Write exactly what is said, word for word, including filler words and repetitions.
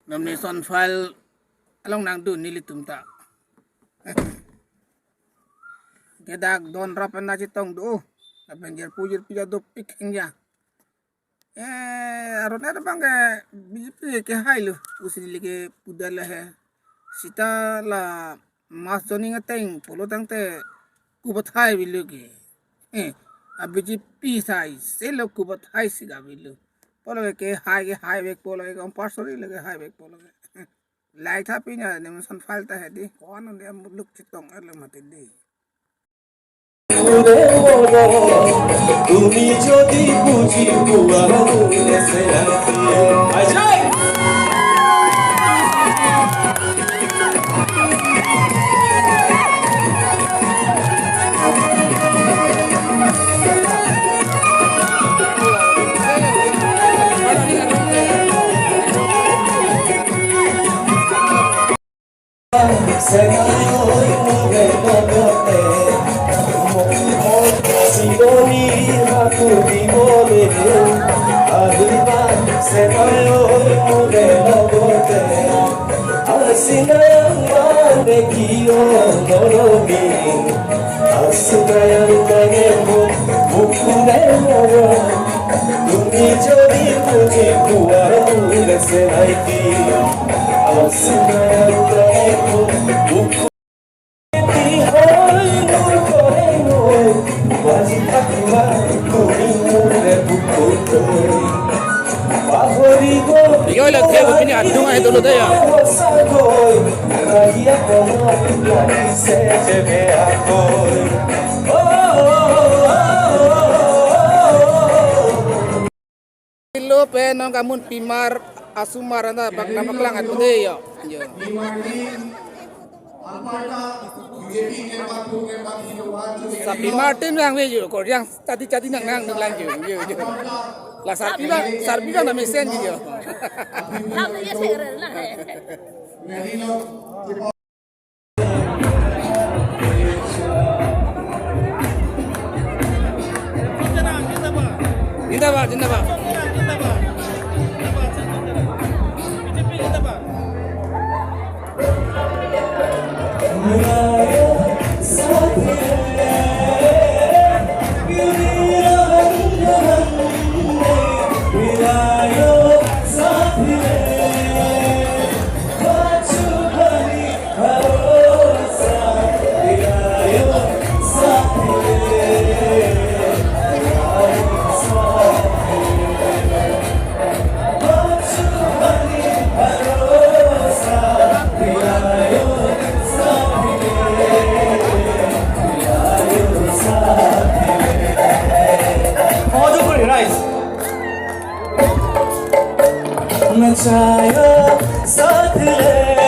Nomination file along nangdun nelitum ta. Ke dak don rap pen nangchetong do. Lapen jirpo jirpi dopik hengja. Eh, aron er abang ke B J P ke hailo. Usi leke pudar le he. Seta la mass joining ateng pulo tangte kubat hai bilo ke. Eh, a B J P sai selo kubat hai si ga bilo. Pulo ke hai ke hai vek pulo ke compulsory le ke hai vek pulo ke. Lai tha pini nomination file ta hedi. Ko-an un dia muluk chetong er le mati di. তুমি যদি বুজি পোৱা হ'লে চেনাকি। আজাই! তুমি যদি বুজি পোৱা হ'লে চেনাকি। Yo, la ke pini adung ai dolo deh ya. Lo pen nong kamun pimar asomar anta bak nama klang atu deh yo. Yo. Sa pimar team nangve yo, ko yang tadi tadi nang nang nang lang yo, yo, yo. La sarpi bang, sarpi bang na mesen yo. Zindabad, zindabad. Nachayo sath le